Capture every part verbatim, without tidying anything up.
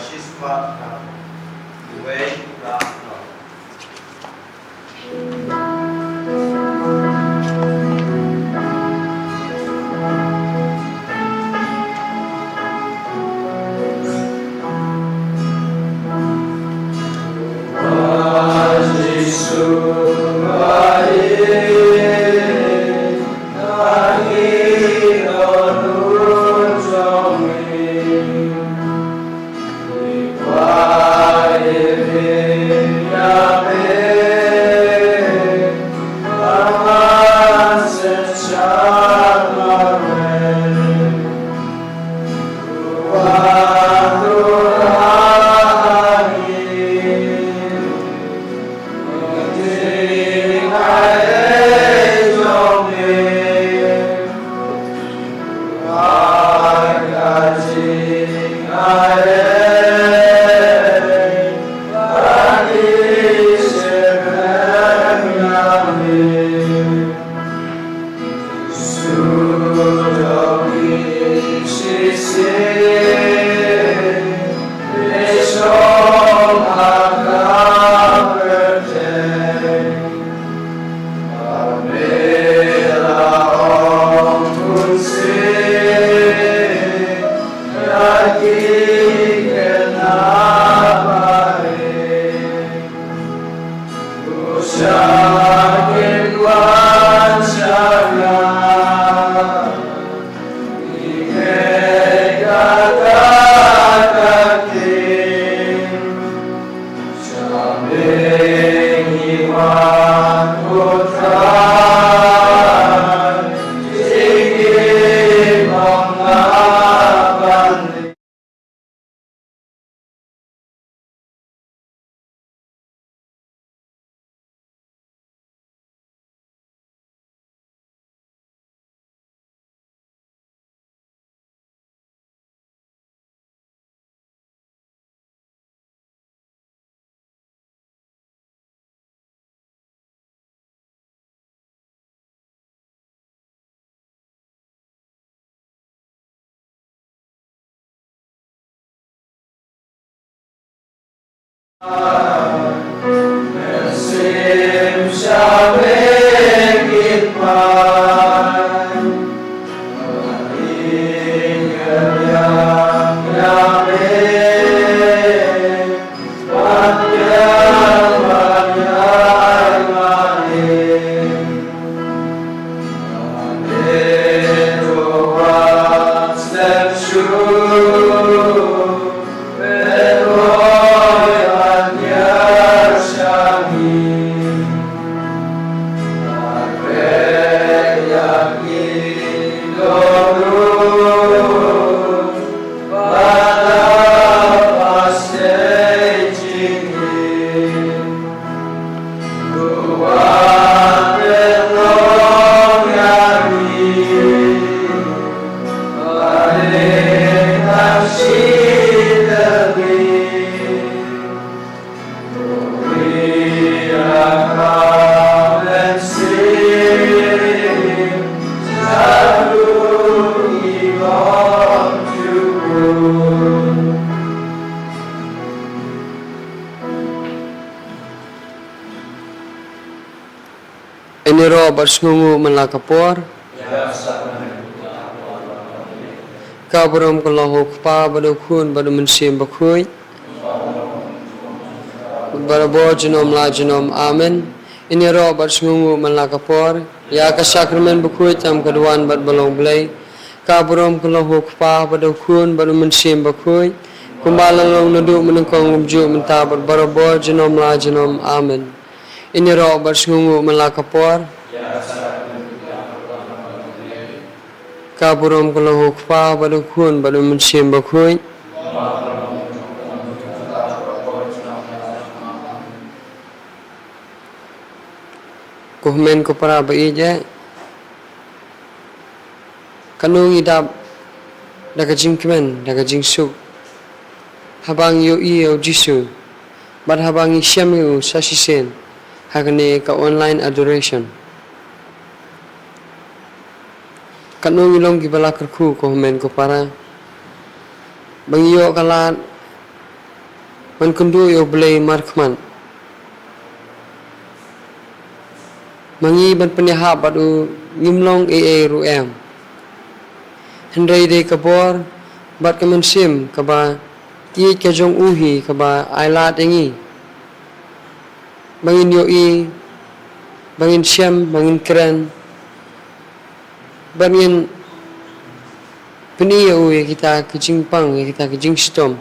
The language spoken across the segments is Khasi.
Shispah ka. Iwei, phra, hynñiew. Ngin ïaroh bad sngewnguh man la ka por. Ka burom ka long ha u Kpa bad u Khun bad u Mynsiem Bakhuid. Barabor junom la junom. Amen. Ngin ïaroh bad sngewnguh man la ka por ïa ka sakramen bakhuid tam ka duwan bad ba long Blei. Ka burom ka long ha u Kpa bad u Khun bad u Mynsiem Bakhuid. Kumba la long naduh mynnyngkong, kumjuh mynta bad barabor junom la junom. Amen. Ngin ïaroh bad sngewnguh man la ka por. Ka burom ka long ha u Kpa bad u Khun bad u Mynsiem Bakhuid. Ko hynmen ko para ba ïeit, katno ngi dap da ka jingkmen, da ka jingsuk haba ngi ïohi ïa u Jisu bad haba ngi shem ïa u sa shisien ha kane ka online adoration. Katno ngi long kiba la kyrkhu, ko hynmen ko para, ba ngi ïoh ka lad ban kynduh ïa U Blei markhmat. Ma ngi ban pynïahap bad u ngim long ei ei ruh em. Hynrei dei ka bor bad ka mynsiem kaba ïeit ka jong u hi kaba ai lad ïa ngi ba ngin ïohi, ba ngin shem, ba ngin kren, ba ngin pyni ïa u ïa kita ki jingpang, ïa kita ki jingshitom,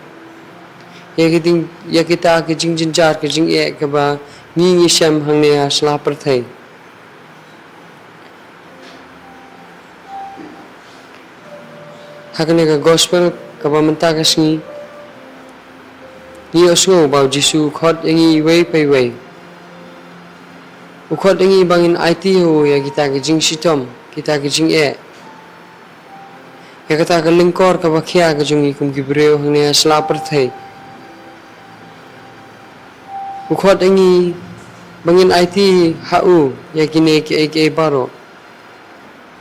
ïa ki ding, ïa kita ki jingjynjar, ki jingeh kaba ngi ngi shem hangne ha sla pyrthei. Ha kane ka gospel kaba mynta ka sngi, ngi ïohsngew ba U Jisu u khot ïa ngi iwei pa iwei. U khot ïa ngi ba ngin aiti ha u ïa kita ki jingshitom, kita ki jingeh, ïa kata ka lyngkor kaba khia ka jong ngi kum ki briew hangne ha sla pyrthei. U khot ïa ngi ba ngin aiti ha u ïa kine kiei kiei baroh,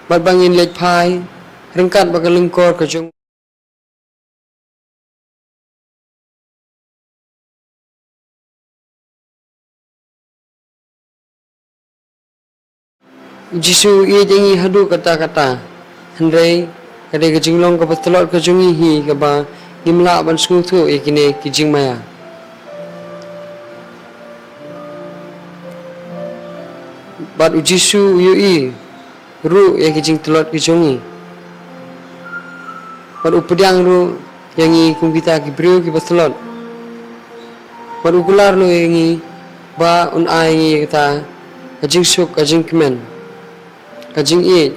bad ba ngin leit phai ryngkat bad ka lyngkor ka jong U Jisu u ïeit ïa ngi haduh katta katta. Hynrei ka dei ka jinglong kaba tlot ka jong ngi hi kaba ngim lah ban sngewthuh ïa kine ki jingmaïa. Bad U Jisu u ïohi ruh ïa ki jingtlot ki jong ngi. Bad u pdiang ruh ïa ngi kum kita ki briew kiba tlot. Bad u kular ruh ïa ngi ba un ai ïa ngi kata ka jingsuk, ka jingkmen, ka jingïeit,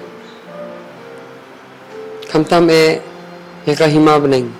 khamtam eh ïa ka hima bneng.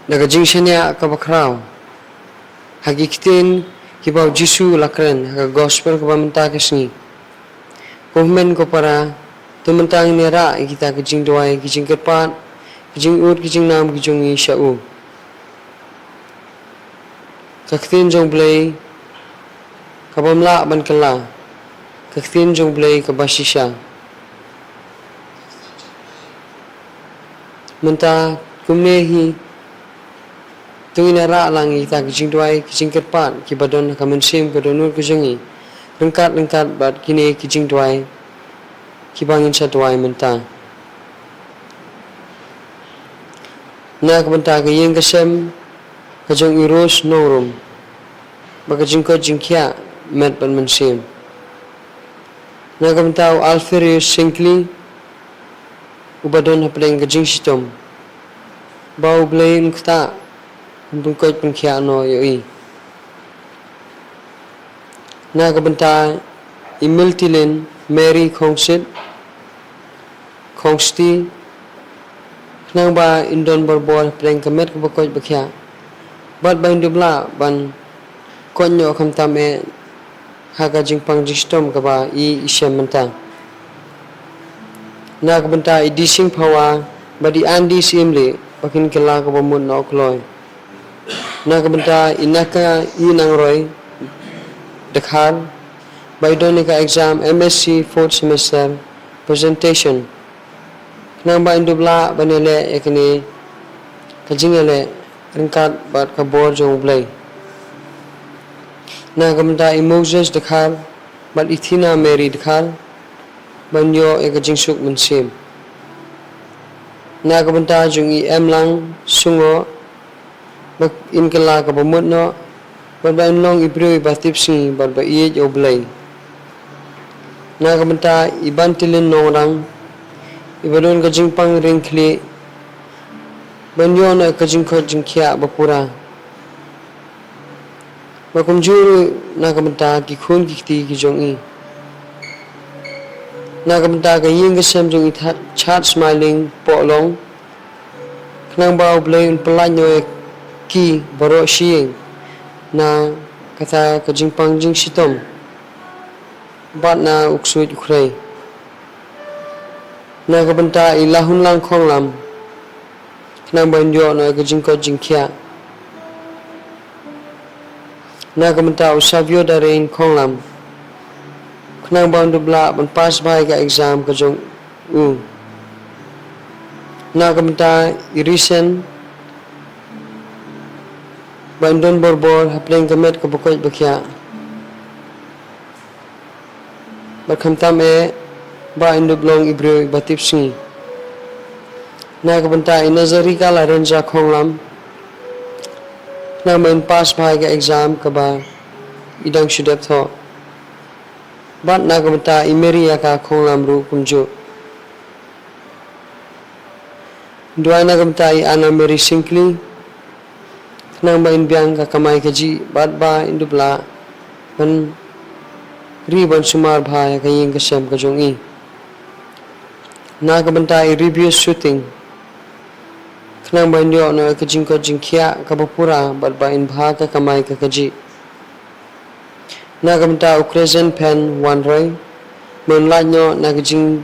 Da ka jingshaniah kaba khraw ha ki ktien kiba u Jisu u la kren ha ka gospel kaba mynta ka sngi. Ko hynmen ko para, to mynta ngin ïarah ïa kita ki jingduwai, ki jingkyrpad, ki jingud, ki jingnam ki jong ngi sha u. Ka ktien jong U Blei ka bym lah ban kylla, ka ktien jong U Blei kaba shisha. Mynta kumne hi, to ngin ïa rah lang ïa kita ki jingduwai, ki jingkyrpad kiba don ha ka mynsiem ka dohnud ka jong ngi, ryngkat ryngkat bad kine ki jingduwai kiba ngin sa duwai mynta. Na ka bynta ka ïing ka sem ka jong i Rose Nongrum, ba ka jingkoit jingkhiah met bad mynsiem. Na ka bynta u Alferius Singkli, uba don hapdeng ka jingshitom, ba U Blei un ktah, un pynkoit pynkhiah noh ïa i. Na ka bynta i Miltilin Mary Khongsit, Khongsti, khnang ba in don borbor hapdeng ka met kaba koit ba khiah, bad ba in dup lah ban koit noh khamtam eh ha ka jingpang jingshitom kaba i i shem mynta. Na ka bynta i Dising Phawa bad i Andi Syiemlieh, ba kin kylla kaba mut noh kloi. Na ka bynta i Naka i Nangroi Dkhar, ba i don ïa ka exam M S C fourth semester presentation, khnang ba in dup lah ban ïaleh ïa kane ka jingïaleh ryngkat bad ka bor jong U Blei. Na ka bynta i Moses Dkhar bad i Thina Mary Dkhar, ban ïoh ïa ka jingsuk mynsiem. Na ka bynta jong i Emlang Sungoh, ba in kylla kaba mut noh, bad ba in long i briew iba tipsngi bad ba ïeit ïa U Blei. Na ka bynta i Bantilin Nongrang, iba don ka jingpang ring khlieh, ban ïoh noh ïa ka jingkoit jingkhiah ba pura. Ba kumjuh ruh na ka bynta ki khun ki kti ki jong i. Na ka bynta ka ïing ka sem jong i Tha-, Chad Smiling Pohlong, khnang ba U Blei un pyllait noh ïa ki baroh shi ïing na kata ka jingpang jingshitom bad na u ksuid u khrei. Na ka bynta i Lahunlang Khonglam, khnang ba in ïoh noh ïa ka jingkoit jingkhiah. Na ka bynta u Savio Darren Khonglam, khnang ba un dup lah ban pass bha ïa ka exam ka jong u. Na ka bynta i Risen, ba in don borbor hapdeng ka met kaba koit ba khiah, bad khamtam eh ba in dup long i briew iba tipsngi. Na ka bynta i Nazarika Larenza Khonglam, khnang ba in pass bha ïa ka exam kaba i dang shu dep thoh. Bad na ka bynta i Mary Yaka Khonglam ruh kumjuh. Duwai na ka bynta i Anna Mary Singkli, khnang ba in biang ka kamai kajih bad ba in dup lah ban ri ban sumar bha ïa ka ïing ka sem ka jong i. Na ka bynta i Ribius Shooting, khnang ba in ïoh noh ïa ka jingkoit jingkhiah kaba pura bad ba in bha ka kamai ka kajih. Na ka bynta u Crescent Pen Wanroi, ba un lait noh na ka jingleh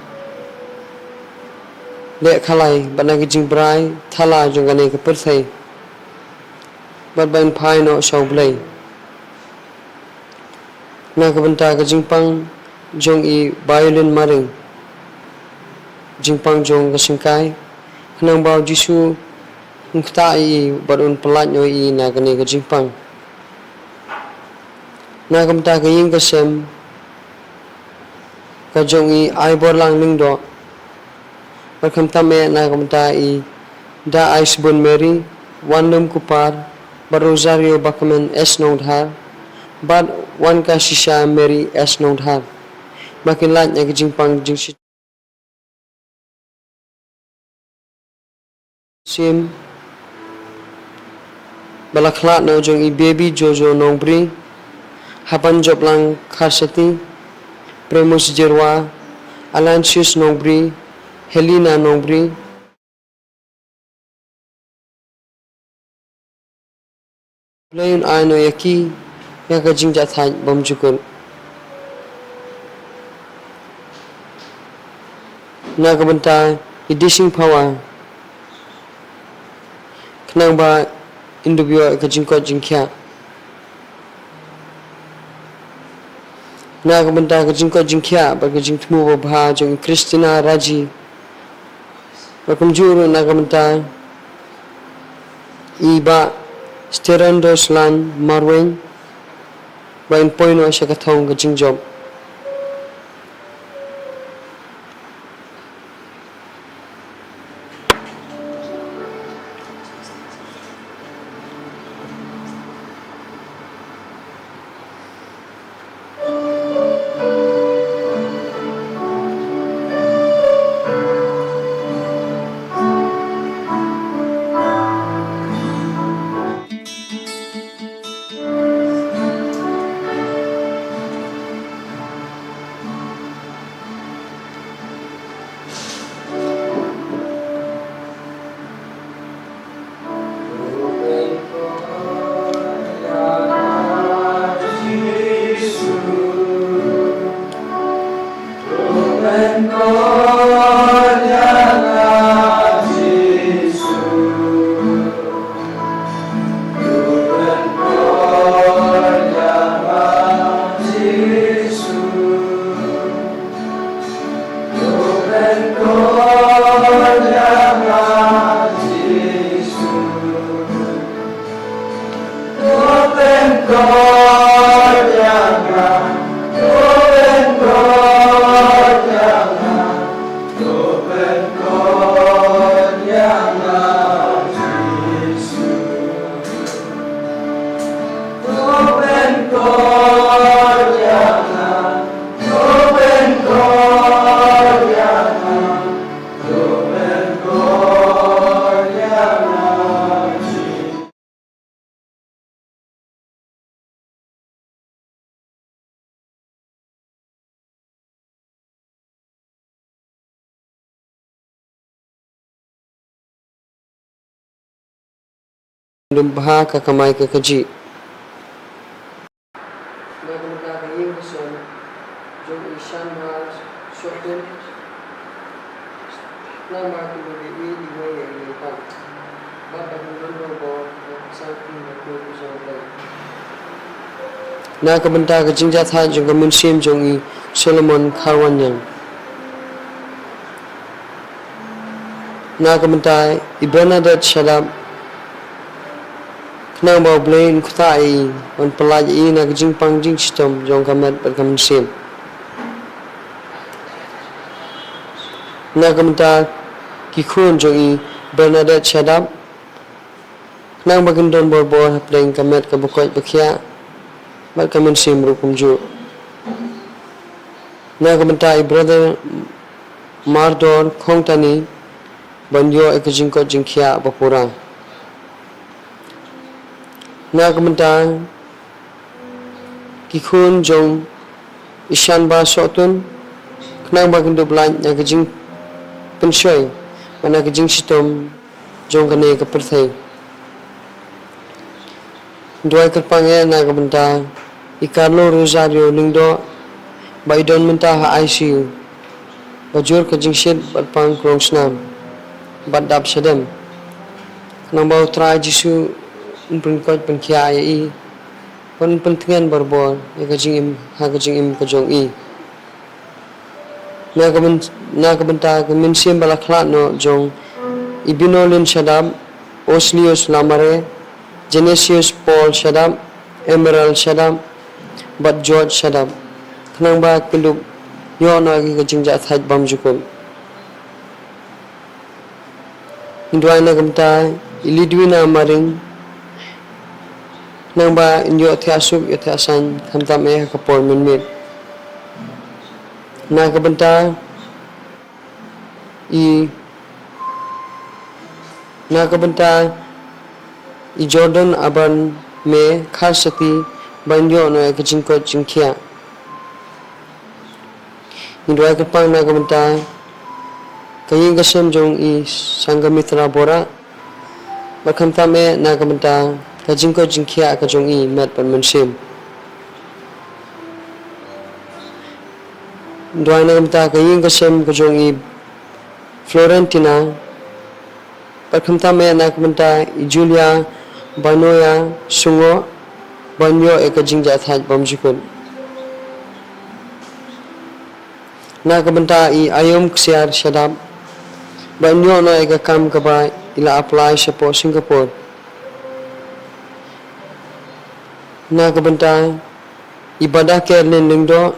khalai bad na ka jingbrai thala jong kane ka pyrthei, bad ba in phai noh sha U Blei. Na ka bynta ka jingpang jong i Violin Maring, jingpang jong ka syngkai, khnang ba U Jisu un ktah ïa i bad un pyllait noh ïa i na kane ka jingpang. Na ka bynta ka ïing ka sem ka jong i Aiborlang Lyngdoh, bad khamtam eh na ka bynta i Da Aisbun Mary, Wanlum Kupar, bad Rosario Bakmen S Nongdhar, bad Wankashisha Mary S Nongdhar, ba kin lait na ka jingpang jingshi- sim, ba la khlad noh jong i Baby Jojo Nongbri, Hapan Joplang Kharsati, Premus Jerwa, Alansius Nongbri, Helena Nongbri. Blei un ai noh ïa ki ïa ka jingjahthait bymjukut. Na ka bynta i Dising Phawa, khnang ba in dup ïoh ïa ka jingkoit jingkhiah. Na ka bynta ka jingkoit jingkhiah bad ka jingthmu babha jong i Christina Raji. Bad kumjuh ruh na ka bynta i Bah Sterandos Lan Marwein. Ba in poi noh sha ka thong ka jingjop. Dum bha ka kamai ka kajih. Na ka bynta ka ïing ka sem jong i Shanbha Sohtun. Nang ba ki mut ïa i, i wei ïa i pang. Bad ba kin don bor bor, ba kin sangeh ïa ki jong u Blei. Na ka bynta ka jingjahthait jong ka mynsiem jong i Solomon Kharwanyang. Na ka bynta i Bernadette Shadap. Khnang ba u Blei un ktah ïa i, un pyllait ïa i na ka jingpang jingshitom jong ka met bad ka mynsiem. Na ka bynta ki khun jong i Bernadette Shadap. Khnang ba kin don bor bor hapdeng ka met kaba koit ba khiah bad ka mynsiem ruh kumjuh. Na ka bynta i Brother Mardor Khongtani ban ïoh ïa ka jingkoit jingkhiah ba pura. Na ka bynta ki khun jong i Shanbha Sohtun, khnang ba kin dup lait na ka jingpynshoi bad na ka jingshitom jong kane ka pyrthei. Duwai kyrpang eh na ka bynta i Carlo Rosario Lyngdoh ba i don mynta ha I C U. Ba jur ka jingshit bad pang krong snam bad dap shadem. Khnang ba u Trai Jisu un pynkoit pynkhiah ïa i, un pyntngen bor bor ïa ka jingim ha ka jingim ka jong i. Na ka byn-, na ka bynta ka mynsiem ba la khlad noh jong i Binolin Shadap, Oslius Lamare, Genesius Paul Shadap, Emerald Shadap bad George Shadap. Khnang ba kin dup ïoh noh ïa ka jingjahthait bymjukut. Ngi duwai na ka bynta i Lidwina Maring, khnang ba in ïoh thiah suk ïoh thiah saiñ khamtam eh ha ka por mynmiet. Na ka bynta i, na ka bynta i Jordan Aban Me Kharsati ba in ïoh noh ïa ka jingkoit jingkhiah. Ngi duwai kyrpang na ka bynta ka ïing ka sem jong i Sanghamitra Bora. Bad khamtam eh na ka bynta ka jingkoit jingkhiah ka jong i met bad mynsiem. Duwai na ka bynta ka ïing ka sem ka jong i Florentina. Bad khamtam eh na ka bynta i Julia Banoya Sungo ban ïoh ïa ka jingjahthait bymjukut. Na ka bynta i Ayom Ksiar Shadap, ba yn ïoh noh ïa ka kam kaba i la apply shapoh Singapore. Na ka bynta i Bada Kerlin Lyngdoh,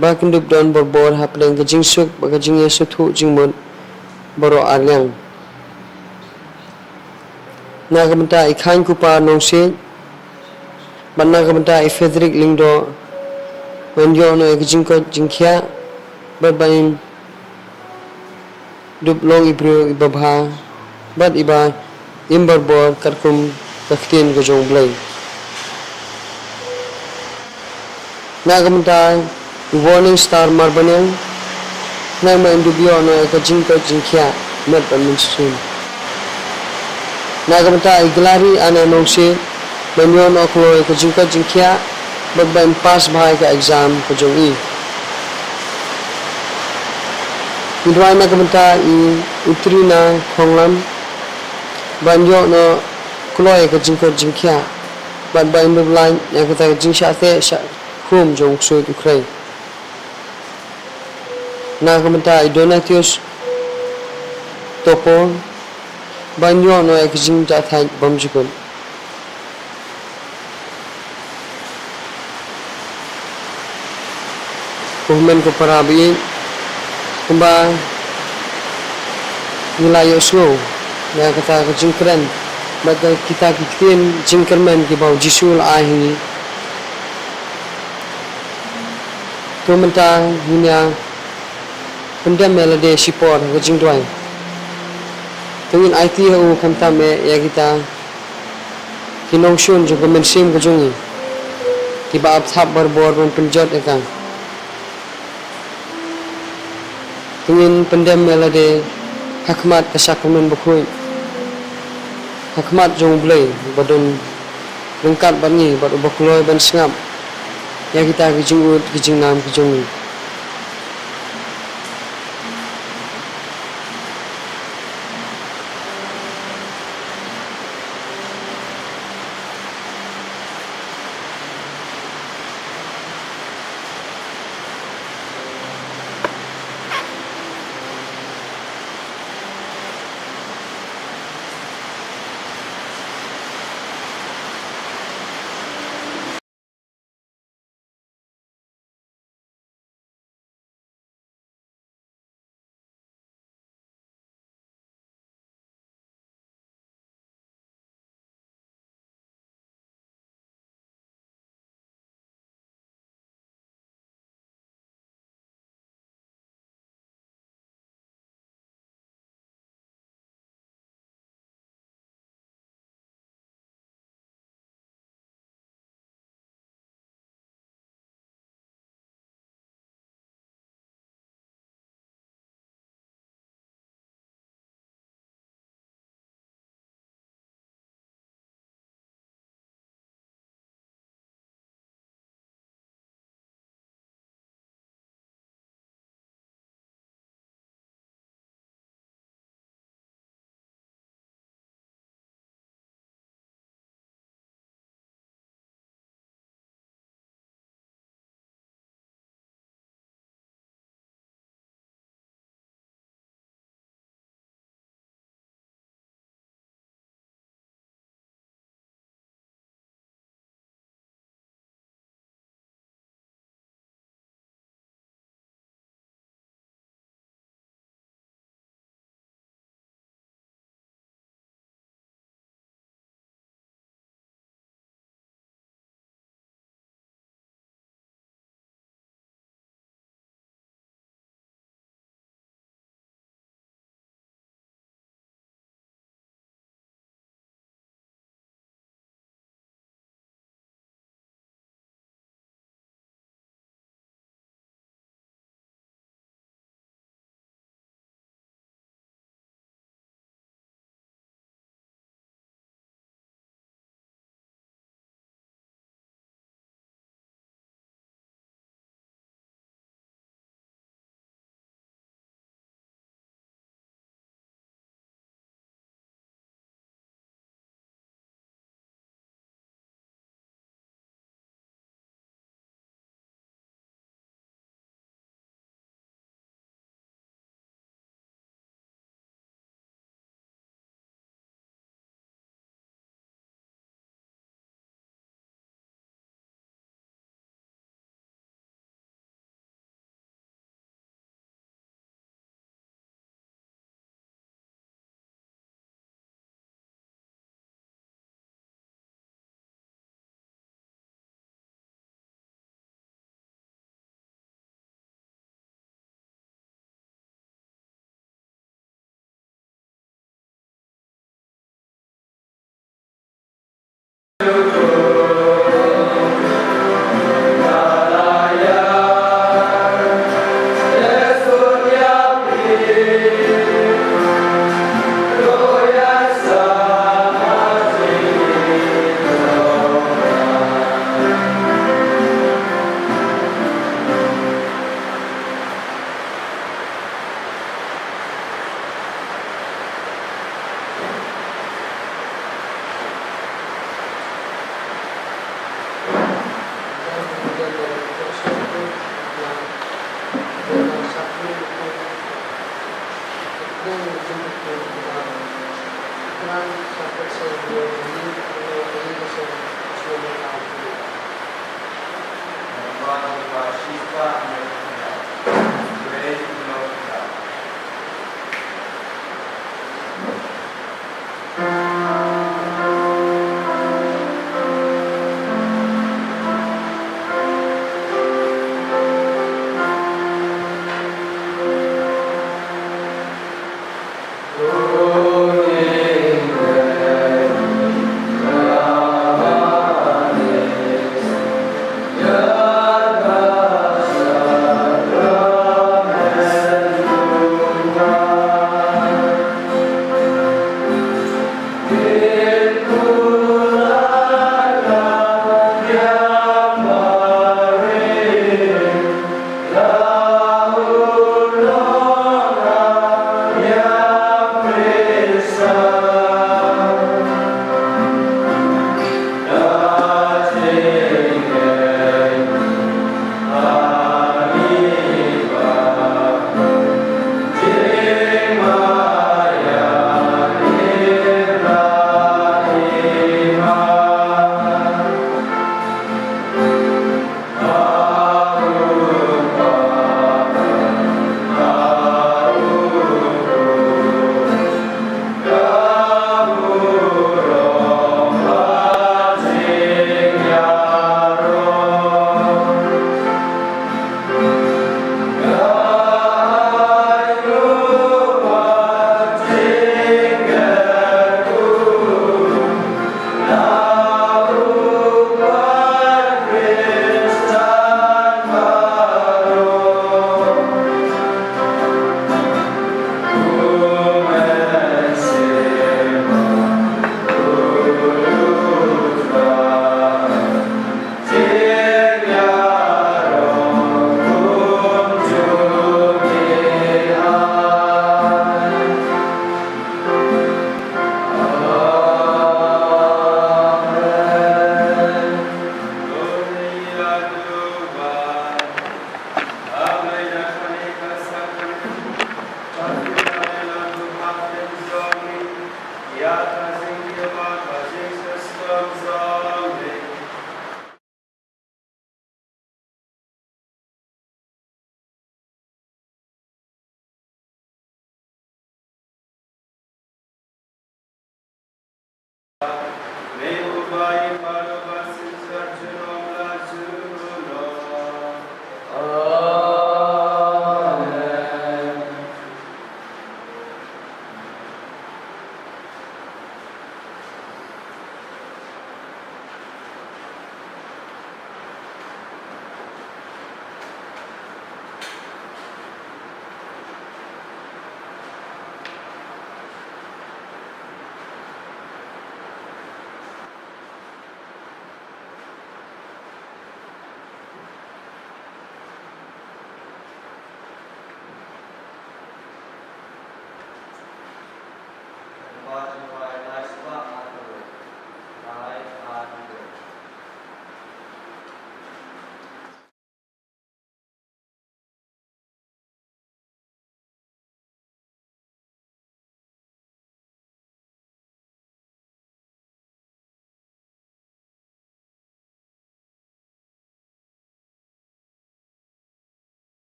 ba kin dup don borbor hapdeng ka jingsuk bad ka jingïasuk jingmut baroh arliang. Na ka bynta i Khain Kupar Nongsiej, bad na ka bynta i Frederick Lyngdoh, ba yn ïoh noh ïa ka jingkoit jingkhiah, bad ba yn dup long i briew iba bha, bad iba im borbor katkum ka ktien ka jong U Blei. Na ka bynta i Warning Star Marbaniang, khnang ba yn dup ïoh noh ïa ka jingkoit jingkhiah met bad mynsiem. Na ka bynta i Glari Anna Nongsiej, ba yn ïoh noh kloi ïa ka jingkoit jingkhiah, bad ba yn pass bha ïa ka exam ka jong i. Ngi duwai na ka bynta i Utrina Khonglam, ba yn ïoh noh kloi ïa ka jingkoit jingkhiah, bad ba yn dup lait ïa kata ka jingshah teh shah khum jong u ksuid u khrei. Na ka bynta i Donatius Topo, ba yn ïoh noh ïa ka jingjahthait bymjukut. Ko hynmen ko para baieit, kumba ngi la ïohsngew ïa kata ka jingkren bad kita ki ktien jingkyrmen kiba U Jisu u la ai ha ngi. To mynta ngin ïa pyndem ïa lade shipor ha ka jingduwai. To ngin aiti ha u khamtam eh ïa kita ki nongshun jong ka mynsiem ka jong ngi, kiba ap thap barabor ban pynjot ïa ka. To ngin pyndem ïa lade ha khmat ka Sakramen Bakhuid, ha khmat jong U Blei uba don ryngkat bad ngi bad uba kloi ban sngap ïa kita ki jingud ki jingnam ki jong ngi.